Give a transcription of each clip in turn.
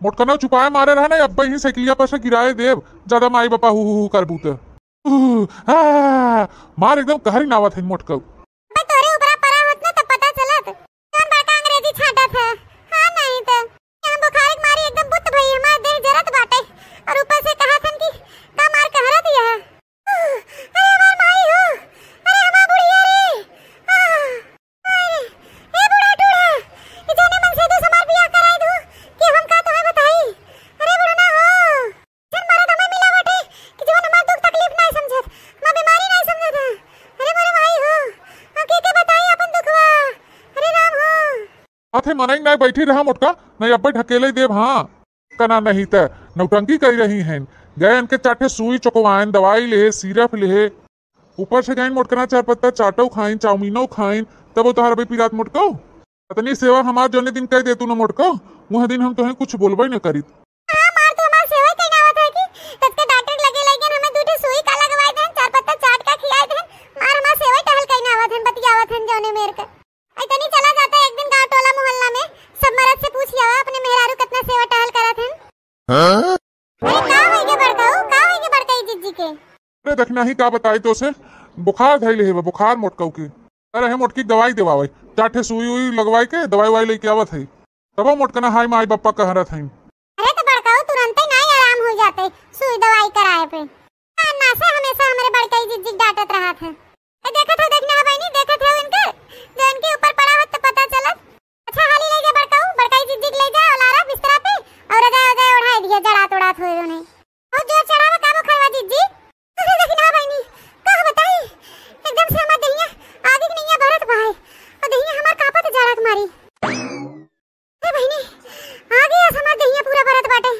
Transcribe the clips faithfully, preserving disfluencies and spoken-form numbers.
मोटकनऊ चुपाए मारे रहा ना, अब्बे ही साइकिलिया पर से गिराए देब, ज्यादा माई बापा हु हु हु करबू त। उह, आ, मार एकदम कहरी नावत है मोटकऊ। अबे तोरे ऊपरा परा होत ना त पता चलत। कौन बड़का अंग्रेजी छाटत है? हाँ नहीं त। हम बुखार के मारी एकदम बुत भई, हमार देह जरत बाटे। और ऊपर से कहत हन कि का मार कहरत यह? अरे हमार माई हो, अरे हमार बुढ़िया रे। आह, माई रे, ए बूढ़ा टूढ़ा, ई जौने मन से तू हमार बियाह कराई दू कि हम का तोहे बताई। अरे बूढ़ा ना हो, जन मरद हमें मिला बाटे कि जवन हमार दुख तकलीफ नाई समझत, हमार बीमारी नाई समझत है। अरे मोरे माई हो, हम के के बताई अपन दुखवा। अरे राम हो। हाथे मनई नाई बैठी रहा मोटका, नाई अब्बे ढकेले देब, हाँ। कना नहीं त नौटंकी करी रही हैं। गए इनके चार ठे सुई चोकवाइन, दवाई लेहे, सिरप लेहे। ऊपर से गइन मोटकना चार पत्ता चाटो खाइन, चाउमीनो खाइन, तब तोहार अबे पिरात मोटको। अतनी सेवा हमार जौने दिन कह देतू न मोटको, वह दिन हम तोहें कुछ बोलबे न करीत। हाँ, मार तो हमार सेवा कहीं आवत है कि तब के डॉक्टर लगे लगे हमें दू ठे सुई का लगवाए देन, चार पत्ता चाट का खियाए देन, मार हमार सेवा टहल कहीं आवत है, बतियावत है जौने मेर के। अइतनी चला जाता एक दिन गाँव टोला मोहल्ला में, सब मरद से पूछ लिया अपने मेहरारू कितना सेवा टहल करत हन। हाँ? अरे का होई गे बड़काऊ, का होई गे बड़काई जिज्जी के? अरे देखना ही का बताई तो से, बुखार धइले हे बा, बुखार मोटकाऊ के। अरे हे मोटकी दवाई देवावे, चार ठे सुई उई लगवाई के दवाई वाई लेके आवत है। तबो मोटकना हाय माई बप्पा कहरत हईन। अरे तो बड़काऊ तुरंते नाई आराम हो जाते सुई दवाई कराए पे। अन्ना से हमेशा हमरे बड़कई जिज्जी डांटत रहत है। ए, देखत हो, देखना है बहिनी, देखत हो इनके, जो इनके ऊपर पड़ा होत तो पता चलत। अच्छा, हाली ले जा बड़काऊ, बड़कई जिज्जी के ले जा, ओलारा बिस्तरा पे, और रजाई वजाई ओढ़ाई दिया, जड़ात उड़ात होए उन्हें। बहुत जोर चढ़ावा का बुखारवा जिज्जी? अरे देखना बहिनी, का बताई, एकदम से हमार दहिया आगे के नैया भरत बा है, और दहिया हमार कांपत जाड़ा के मारी। ए बहिनी, आ गया हमार दहिया पूरा बरत बाटे।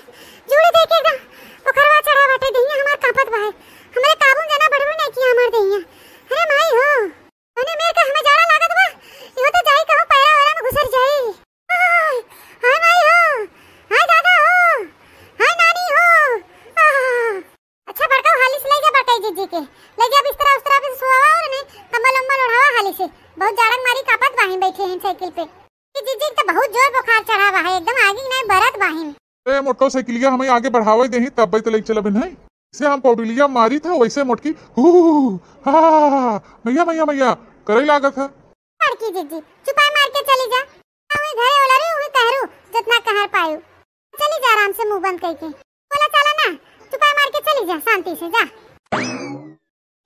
जोड़ी देके एकदम बुखरवा चढ़ा बाटे, दहिया हमार कांपत बा है। हमरे काबू में जाना बढ़बे नहीं किया हमार दहिया। अरे माई हो, तोने मेर के हमें जाड़ा लागत बा। इहो तो जाई कहूँ पैरा वैरा में घुसर जाई। आह, हाय माई हो, हाय दादा हो, हाय नानी हो। आह। अच्छा बड़का हाली से ले जा बड़काई जिज्जी के, ले जा बिस्तरा उस्तरा पे सोवा और ने कंबल उम्बल ओढ़ावा हाली से। बहुत जाड़न मारी कांपत बाहिन बैठे हैं साइकिल पे। कि जिज्जी के तो बहुत जोर बुखार चढ़ा बा है, एकदम आगी नहीं बरत बाहिन। ए मोटको साइकिलिया हमें आगे बढ़ावे देही तब तो ले चलब नहीं। जैसे हम पौडुलिया मारी था वैसे मोटकी हू हा हा हा, मैया मैया मैया करे लागत है। बड़की जिज्जी चुपाई मार के चली जा। वही घरे ओलरू, वही कहरू, जितना कहर पायू। चली जा आराम से मुंह बंद करके। बोला चला ना, चुपाई मार के चली जा शांति से, जा।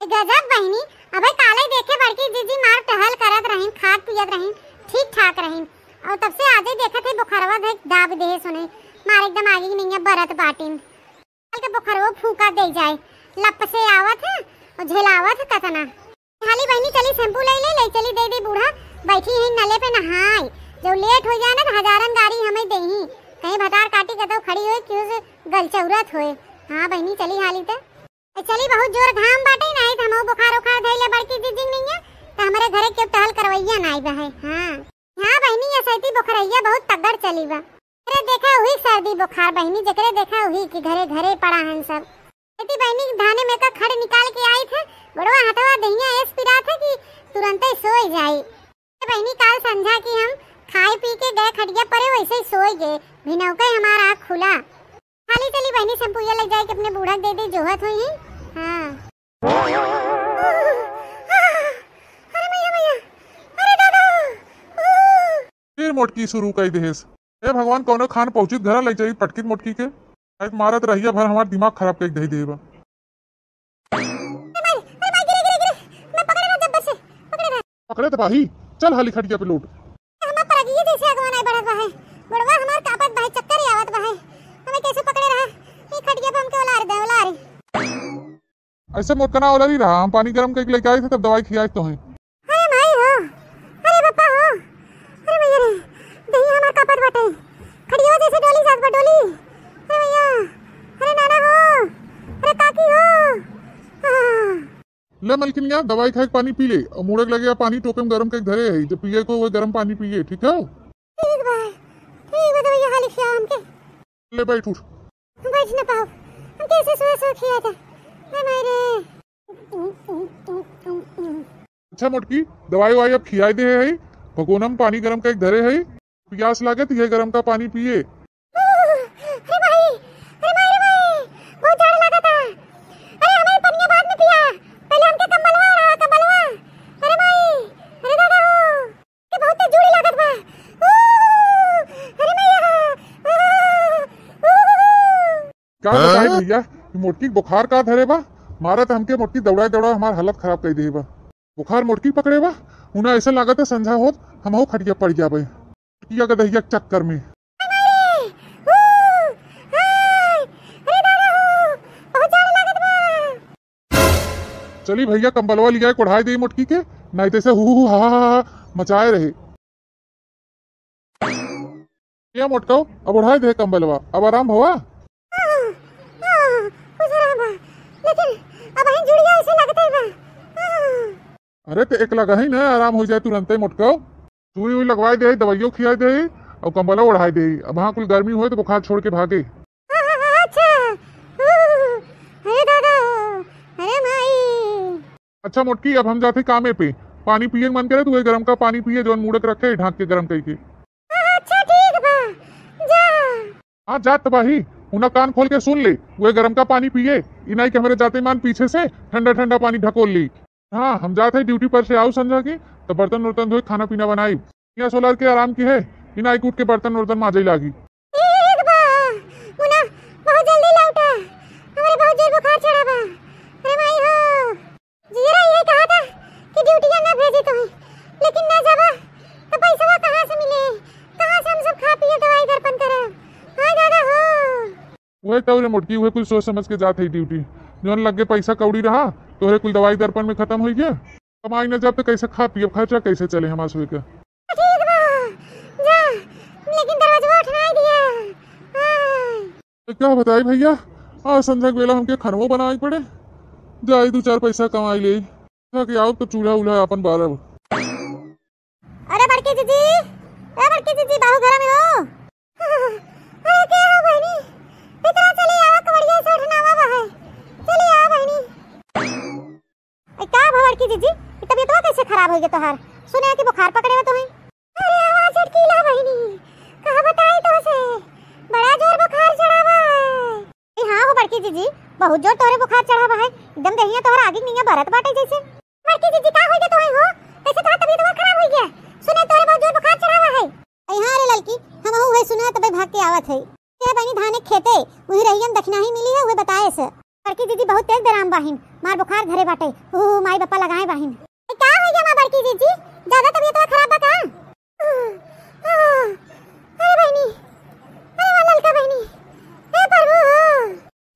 ए गजब बहिनी, अबे काले देखे बड़की जिज्जी मार टहल करत रहीन, खात पियत रहीन, ठीक ठाक रहीन। और तब से आजे देखत है बुखारवा धक दाब देहे सुने, मार एकदम आगी के नैया बरत बाटिन। काल के बुखारवो फूंका दे जाए, लप से आवत है और झेलावत है कतना। हाली बहिनी चली shampoo ले ले, ले चली दे दे बूढ़ा, बैठी है नले पे नहाई। जब लेट हो जाए ना तो हजारन गारी हमें देही, कहीं भतार काटी कतौ खड़ी होए, क्यों से गलचौरत होए। हाँ बहिनी चली हाली ते। ए चली बहुत जोर घाम बाटे, नहीं तो हमहू बुखार उखार धइले बड़की जिज्जी नैया, तो हमरे घरे केहू टहल करवैया नाई बा है। हाँ। हाँ बहिनी, असैती बुखरैया बहुत तगड़ चली बा। अरे देखा हुई सर्दी बुखार बहिनी, जेकरे देखा हुई कि घरे घरे पड़ा हन सब। खेती बहिनी धाने में का खड़ निकाल के आई थे, बड़वा हथवा दहिया एस पिरात है कि तुरंते सोई जाई। ए बहिनी काल संझा की हम खाए पी के गए खटिया परे, वैसे ही सोई गए, भिनौके हमारा आँख खुला। खाली चली बहिनी shampoo ले जाए के अपने बूढ़ा के दे दे, जोहत हुई है। हाँ। अरे मैया, मैया, अरे दादा। फिर मोटकी शुरू कई देहेस। हे भगवान, कौनो खान पहुँचित घरा ले जाई पटकित मोटकी के। एक मारत रहिया भर हमार दिमाग खराब कई दे देबा। अरे माई, अरे माई, गिरे, गिरे, गिरे। मैं पकड़े रहा जब्बर से, पकड़े रहा। पकड़े तो बाही, चल हाली खटिया पे लोट। हमार परगिये जैसे अगवा नाई बढ़त बा है। गोड़वा हमार कांपत बा है, चक्कर ही आवत बा है। हमें कैसे पकड़े रहा? ये खटिया पे हमके उलार दे, उलार। ऐसे मोटकना उलारी रहा, हम पानी गरम करके लेके आए थे तब दवाई खियाए तो हैं। अरे माई हो, अरे बापा हो, अरे मैया रे, दहिया हमार कांपत बाटे। खटिया जैसे डोली जात बा डोली। अरे मैया, अरे नाना हो, अरे काकी हो। हाँ। ले मलकिनिया, दवाई खाए के पानी पी ले। और मुड़े के लगे आ पानी टोपे में गरम करके धरे है, जब पिए को वो गरम पानी पिए, ठीक है? ठीक बा, ठीक बा, दवाई हाली खिया हमके। ले बैठ उठ। बैठ ना पाओ, हम कैसे सोए सोए खिया था। हे माई रे। अच्छा मोटकी, दवाई वाई अब खियाई दे है, भगोना में पानी गरम करके धरे है, पियास लागे तो ये गरम का पानी पिए। का बताई भइया, ई मोटकी के बुखार का धरे बा, मारत हमके मोटकी दौड़ाए दौड़ाए हमार हालत खराब कइ देहे बा। बुखार मोटकी पकड़े बा, उन्हा अइसन लागत है संझा होत हमहू खटिया पड़ जाबे। मोटकिया के दहिया के चक्कर में। अरे दादा हो, बहुत जाड़े लागत बा। चली भइया, कंबलवा लियाए के ओढ़ाए देई मोटकी के, नाहीं तइसे हु हु हा हा हा मचाए रहे। या मोटकऊ, अब ओढ़ाए दे कंबलवा, अब आराम भवा। हाँ, हाँ, कुछ आराम बा, लेकिन अबहिन जुड़िया अइसे लगते बा। हाँ। अरे, त एक लगही न आराम होइ जाए तुरंते मोटकऊ। सुई उई लगवाए देई, दवाइयो खियाए देई, अउर कंबलवा ओढ़ाए देई। अब हाँ, कुल गर्मी होए त बुखार छोड़ के भागे। हाँ, हाँ, हाँ, अच्छा। अरे दादा, अरे माई। अच्छा मोटकी, अब हम जात हई कामे पे। पानी पिए के मन करे त उहे गरम का पानी पिए, जौन मुड़क रखे, ढाँक के गरम कइके। अच्छा ठीक बा, जा। हाँ, जात त बाही, उन्हा कान खोल के सुन ले, उहे गरम का पानी पिए, ई नाहीं कि हमरे जाते मान पीछे से ठंडा ठंडा पानी ढकोल ली। हाँ, हम जात हई ड्यूटी पर से आऊ संझा के, त बर्तन उर्तन धोई, खाना पीना बनाई। या सोलर के आराम की है, ई नाहीं कि उठ के बर्तन उर्तन माजे लागी। ठीक बा, मुन्ना, बहुत जल्दी लौटा। हमरे बहुत जोर बुखार चढ़ा बा। अरे माई हो, जियरा ये कहा था कि ड्यूटिया ना भेजे तुम्हें, लेकिन ना जाबा तो पैसवा कहाँ से मिले? कहाँ से हम सब खा पिए दवाई दर्पण करब? हाय दादा हो। उहे तौरे मोटकी, उहे कुल सोच समझ के जात है ड्यूटी। जौन लगे पैसा कौड़ी रहा, तोहरे कुल दवाई दर्पण में खतम होइ गया। कमाई न जाब त कैसे खा पियब, खर्चा कैसे चले हमार सबके? ठीक बा, जा, लेकिन दरवाजवा उठवाई दिया। हाँ। त का बताई भइया, आज संझा के बेला हमके खनवो बनावे के पड़े, जाई दू चार पैसा कमाई ले, ताकि आउब त चूल्हा उल्हा आपन बारब। अरे बड़की जीजी, ए बड़की जीजी, बाहु घर में हो? अरे के हो बहिनी, भीतरा चली आवा, कवड़िया से उठनावा बा है, चली आवा बहिनी। ए, का भा बड़की जीजी, ई तबियतवा कैसे खराब होइ गया तोहार? सुने कि बुखार पकड़े हो तुम्हें? अरे आवा चटकीला बहिनी, का बताई तोहसे, बड़ा जोर बुखार चढ़ा बा है। ए हाँ हो बड़की जीजी, बहुत जोर तोहरे बुखार चढ़ा बा है, एकदम देहिया तोहर आगी के निया बरत बाटे जैसे। बड़की जीजी का होइ गया तोहे हो, कैसे तोहार तबियतवा खराब होइ गया? सुने तोहरे बहुत जोर बुखार चढ़ा बा है। ए हाँ रे ललकी, हमहू उहे सुना तबे भाग के आवत है। ए बहिनी धाने खेते, उही रहियन दखिनाही मिली है, उहे बताए से। बड़की जीजी बहुत तेज बेराम बाहिन, मार बुखार धरे बाटे। हू, हू, माई बापा लगाए बाहिन। ए, का हो गया माँ बड़की जीजी? ज्यादा तबियत खराब बा का? अरे बहिनी, अरे माँ ललका बहिनी, हे प्रभु।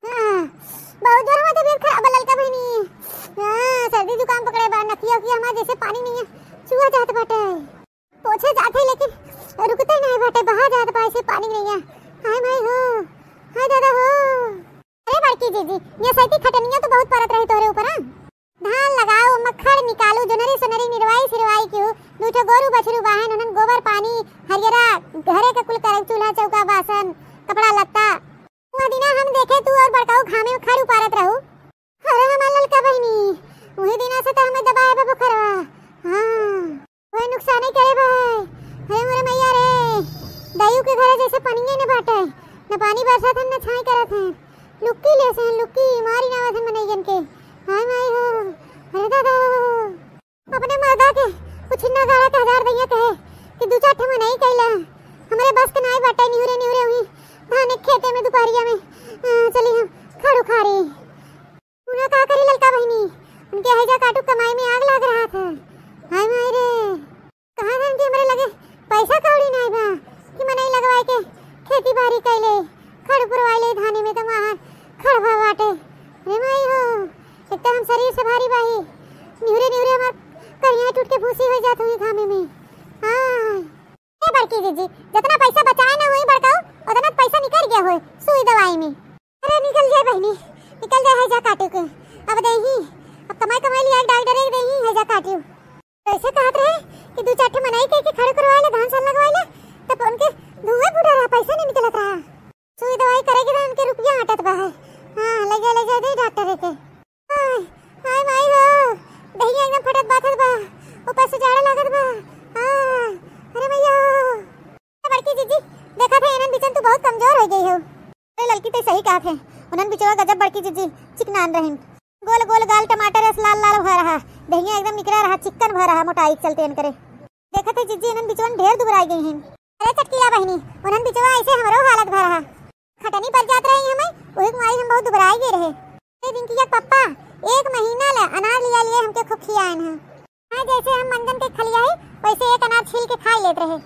हाँ, बहुत जोर में तबियत खराब बा ललका बहिनी। हाँ, सर्दी जुकाम पकड़े बा, नकिया उकिया हमार जैसे पानी नहीं है, चुआ जात बाटे। पोछे जात है लेकिन रुकते नहीं बाटे, बहा जात बा ऐसे पानी नहीं है। हाय माई हो, हाय दादा हो। अरे बड़की जीजी, ये सैती खटनिया तो बहुत परत रही तोहरे ऊपर, हाँ? धान लगाओ, मक्खड़ निकालू, जोनरी सोनरी निरवाई सिरवाई क्यों, दू ठो गोरू बछरू बाहन, उन्हन गोबर पानी, हरियरा, घरे के कुल करे, चूल्हा चौका, बासन, कपड़ा लत्ता। वह दिना हम देखे तू और बड़काऊ घामे में खड़ उपारत रहू। अरे हमार ललका बहिनी, वही दिना से तो हमें दबाए बा बुखरवा। हाँ। ओए नुकसाने करे भाई। अरे मोरे मैया रे, दायू के घरे जैसे पनिये न बाटे, न पानी बरसत है, न छाई करत है। लुक्की ले से लुक्की मारी ना वसन मनैयन के। हाय माई हो, अरे दादा हो। अपने मर्दा के कुछ ना गाड़ा के हजार दैया कहे कि दू चार ठे मनई कैला। हमरे बस के नाई बाटे, निहुरे निहुरे हुई धान एक खेते में दोपहरिया में, अ, चली हम खड़ू खारी। उन्हें का करी ललका बहिनी, उनके हैजा काटू कमाई में आग लाग रहा था। हाय माई रे, कहाँ जान के हमरे लगे पैसा कौड़ी नाई बा कि मनई लगवाए के खेती बाड़ी कैले, खड़ पुरवाए ले धाने में तो वहाँ खड़ भर बाटे। रे माई हो, एक तो हम शरीर से भारी बाही, निहुरे निहुरे हमार करिया टूट के भूसी हो जात हुई घामे में। हाँ। ए बड़की जीजी, जितना पैसा बचाए ना हुई बड़काऊ, उतना पैसा निकल गया हुई सुई दवाई में। अरे निकल जाए बहिनी, निकल जाए है जा काटू के। अब देही, अब कमाई कमाई लिया डॉक्टर एक देही है जा काटू। ऐसे कहत रहे कि दू चार ठे मनई के, के खड़े करवाए ले, धान सन लगवाए ले, तब उनके धुआं फूटा रहा, पैसा नहीं निकलत रहा। सुई दवाई करे के रहा, उनके रुपया आटत बा है। हाँ, ले जा, ले जा दे डॉक्टर के। हाय, हाय माई हो, दहिया एकदम फटत बाथत बा, ऊपर से जाड़ा लागत बा। हाँ, अरे मैया हो। बड़की जीजी, देखा थे इनन बिचन तू बहुत कमजोर हो गई हो। अरे ललकी ते सही कहा थे, उनन बिचवा गजब बड़की जीजी चिकनान रहिन। गोल गोल गाल टमाटर अस लाल लाल भा रहा, दहिया एकदम निकरा रहा, चिक्कन भा रहा, मोटाई के चलते इनकरे। देखा थे जीजी इनन बिचवन ढेर दुबराई गई हैं। अरे चटकीला बहिनी, उनन बिचवा ऐसे हमरो हालत भा रहा। खटनी पर जात रही हमें, वही कुमारी हम बहुत दुबराई गए रहे। ए रिंकिया के पप्पा एक महीना ले अनार लिया लिए हमके खूब खियाएन हैं। हाँ, जैसे हम मंजन के खलिया है, वैसे एक अनार छील के खाई लेत रहे।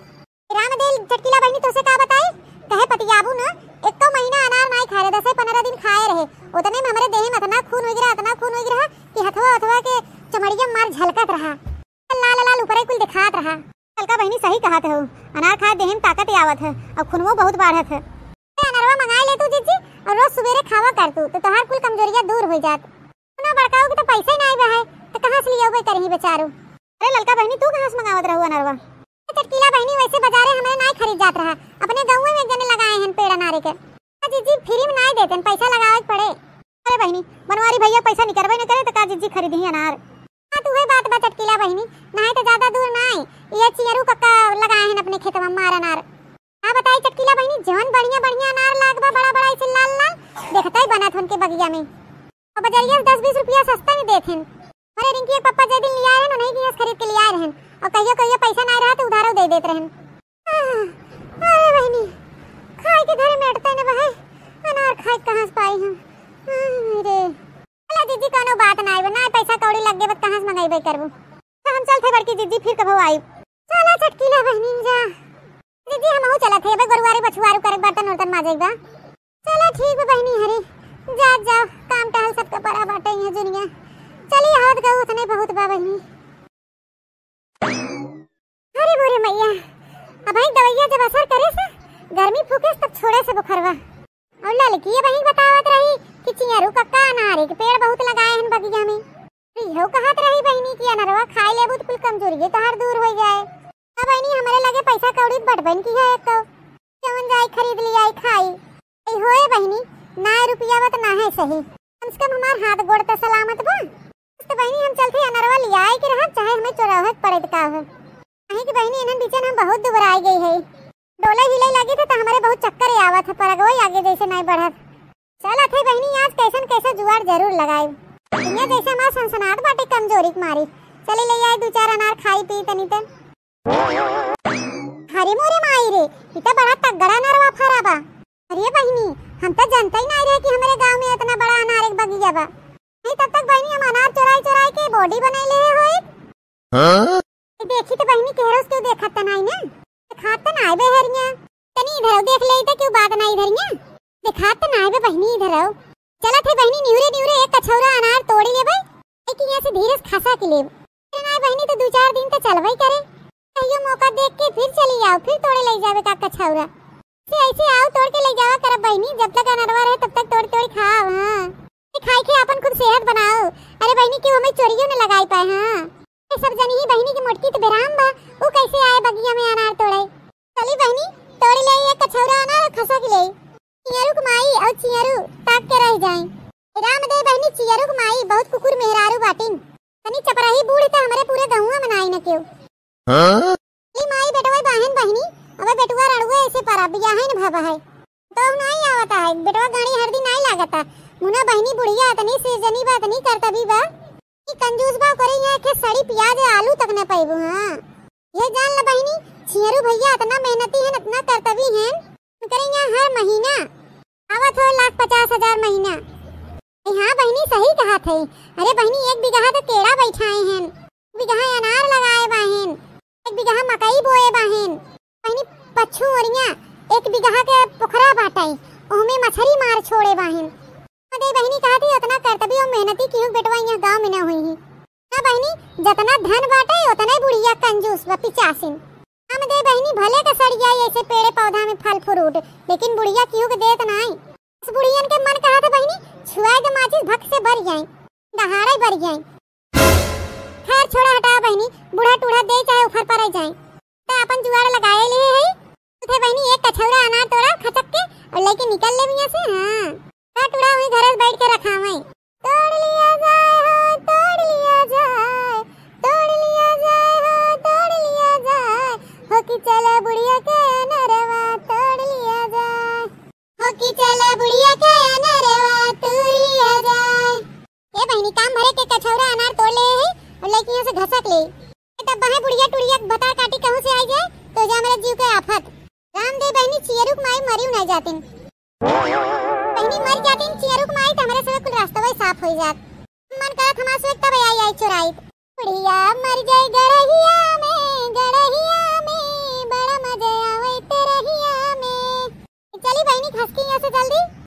राम दे चटकीला बहिनी, तोसे का बताई, कहे पतियाबू न, एको महीना अनार नाई खाए रहे, दसे पन्द्रह दिन खाए रहे। उतने में हमरे देह में अतना खून उग रहा, अतना खून उग रहा कि हथवा हथवा के चमड़िया मार झलकत रहा, लाल लाल ऊपरे कुल दिखात रहा। ललका बहिनी सही कहत हो, अनार खाए देह में ताकत आवत है और खूनवो बहुत बढ़त है। ए, अनरवा मंगाए ले तू जिज्जी, और रोज सुबेरे खावा कर तू, तो तोहार कुल कमजोरिया दूर हो जात। ना बड़काऊ के तो पैसे ही नाई बा है, तो कहाँ से लियाऊ बे करही बेचारू। अरे ललका बहिनी, तू कहाँ से मंगावत रहू अनरवा? ए, चटकीला बहिनी, वैसे बाजारे हमरे नाई खरीद जात रहा, अपने गाँव में एक जने लगाए हैं पेड़ अनारे के। हाँ जिज्जी, फ्री में नाई देते हैं, पैसा लगावे के पड़े। अरे बहिनी, बनवारी भैया पैसा निकरबे न करे, तो का जिज्जी खरीदी अनार? हाँ, तो उहे बात बा चटकीला बहिनी, नाई तो ज्यादा दूर नाई, ये चियरू कक्का लगाए हैं अपने खेतवा में मार अनार। का बताई चटकीला बहिनी, जवन बढ़िया बढ़िया अनार लाग बा, बड़ा बड़ा ऐसे लाल लाल, देखते ही बनत उनके बगिया में। और बजरिया से दस बीस रुपया सस्ता में देत हैं। अरे रिंकी के पप्पा जे दिन लिया रहन, उन्हीं के यहाँ से खरीद के लिया रहन। और कहियो कहियो पैसा ना रहा तो उधारो दे देत रहन। आह, अरे बहिनी, खाए के धरे में अटते न बहे, अनार खाए के कहाँ से पाई हम? आह, रे। अरे दीदी, कोनो बात ना आइबे, ना पैसा कौड़ी लग गए, बस कहाँ से मंगाइबे करबू? तो हम चलते बड़की दीदी, फिर कबो आइब। चला चटकीला बहिनी जा। दीदी, हमहू चलत है, अबे गोरुआरे बछुआरू करे, बर्तन उर्तन माजे बा। चला ठीक बा बहिनी, हरे जा, जा, काम टहल सबका परा बाटे ये दुनिया। चली आवत गऊ, उतने बहुत बा बहिनी। अरे मोरे मैया, अबहीं दवैया जब असर करे से, गर्मी फूके से तब छोड़े से बुखरवा। और ललकी अबहीं बतावत रही कि चियरू कक्का अनारे के पेड़ बहुत लगाए हैं बगिया में। इहो कहत रही बहिनी कि अनरवा खाए लेबू तो कुल कमजोरिये तोहार दूर हो जाए। अब बहिनी हमरे लगे पैसा कौड़ी बटबन की है एक तो, जवन जाई खरीद लियाई खाई। ए होए बहिनी, ना रुपया बा त ना है सही, कम से कम हमार हाथ गोड़ त सलामत बा। तो बहिनी हम चलते अनरवा लियाए के रहब, चाहे हमें चोरावे के पड़े त का हो। काहे कि बहिनी इन्हन बीचन हम बहुत दुबराई गई है, डोले हिले लगी थे तो हमारे बहुत चक्कर आवत है, पर अगवई आगे जैसे नहीं बढ़त। चलत है बहिनी, आज कैसन कैसे जुगाड़ जरूर लगाई। दुनिया जैसे हमार सनसनात बाटे कमजोरी के मारी। चली ले आए दू चार अनार खाई पी तनी ते। अरे मोरे माई रे, इ त बड़ा तगड़ा अनरवा फरा बा। अरे बहिनी, हम त जानते ही नहीं रहे कि हमारे गांव में इतना बड़ा अनार एक बगिया बा। नहीं तब तक बहिनी हम अनार चोराई चोराई के बॉडी बनाई ले होए। हाँ? देखी तो बहिनी, केहरो से क्यों देखत त नाई ना? देखत त नाई बे हरिया। तनी इधर आओ, देख ले तो क्यों बात नाई इधरिया। देखत त नाई बे बहिनी, इधर आओ। चलत है बहिनी, निहुरे निहुरे एक कछौरा अनार तोड़ी लेबे। एक यहाँ से धीरे से खसा के लेब। अरे नाई बहिनी, तो दू चार दिन तो चलबे करे। कहियो मौका देख के फिर चली आओ, फिर तोड़े ले जावे का कछौरा। से ऐसे आओ, तोड़ के ले जावा करब बहिनी, जब तक अनरवा रहे तब तक तोड़ तोड़ खाओ। हाँ, ये खाई के अपन खूब सेहत बनाओ। अरे बहिनी, क्यों हमें चोरियो न लगाई पाए। हाँ, ये सब जनी ही बहिनी की मोटकी तो बेराम बा, वो कैसे आए बगिया में अनार तोड़े? चली बहिनी, तोड़ ले ये कछौरा अनार और खसक ले। चियरू के माई और चियरू ताक के रह जाए। राम दे बहिनी, चियरू के माई बहुत कुकुर मेहरारू बाटिन। तनी चपराही बूढ़ त हमरे पूरे गहुआ में नाई न केहू। हाँ? ली माई बेटवा बाहन बहिनी, अबे बेटुआ रड़ुए ऐसे परा बियाहे न भवा है। तो नाई आवता है, बेटवा गाड़ी हरदी नाई लागता। मुना बहिनी बुढ़िया अतनी से जनी बा, अतनी करतबी बा। ई कंजूस बा, ओकरे यहाँ के सड़ी प्याज आलू तक न पैबू। हाँ, ये जान ल बहिनी, छियरू भैया अतना मेहनती हैं, अतना करतबी हैं। उनकरे यहाँ हर महीना आवत हो लाख पचास हजार महीना। ए हाँ बहिनी, सही कहत है। अरे बहिनी, एक बीघा तो केड़ा बैठाए हैं, एक बीघा अनार लगाए बाहेन, एक बीघा मकई बोए बाहेन। बहिनी, पच्छू ओरिया एक बीघा के पोखरा बाटै, ओहमे मछरी मार छोड़े बाहेन। अरे बहिनी, कहत ही उतना करतबी और मेहनती केहू बेटवा यहाँ गाँव में न होई ही। ना बहिनी, जतना धन बाटै, उतने बुढ़िया कंजूस बा, पिचासिन। हम दे बहिनी भले के सड़ जाए ऐसे पेड़े पौधा में फल फ्रूट, लेकिन बुढ़िया केहू के देत नाई। बस बुढ़ियन के मन कहत बहिनी, छुआए के माचिस भक से बर जाए, दहाड़े बर जाए। खैर छोड़ा, हटा बहिनी, बूढ़ा टूढ़ा दे चाहे उफर परे जाए, तो अपन जुआड़ लगाए ले है। उठे बहिनी, एक कछौरा अनार तोड़ा खचक के और लेके निकल ले मियाँ से। हाँ, का टूढ़ा हुई घर बैठ के रखावे। तोड़ लिया जाए हो, तोड़ लिया जाए, तोड़ लिया जाए हो, तोड़ लिया जाए, हो कि चला बुढ़िया के अनरवा तोड़ लिया जाए, हो कि चला बुढ़िया के अनरवा तोड़ लिया जाए। ए बहिनी, काम भरे के कछौरा अनार तोड़ ले है और लेके यहाँ से घसक ले। ए तब बहे बुढ़िया टुढ़िया भतार काटी कहूँ से आई जाए तो जा मेरे जीव के आफत। राम दे बहिनी, चियरू के माई मरी ना जातिन। होई जात। मन करत हमार सुख तब आई आई चुराई। बुढ़िया मर जाए गड़हिया में, गड़हिया में, बड़ा मजा आवे तेरहिया में। चली बहिनी खसकी यहाँ से जल्दी।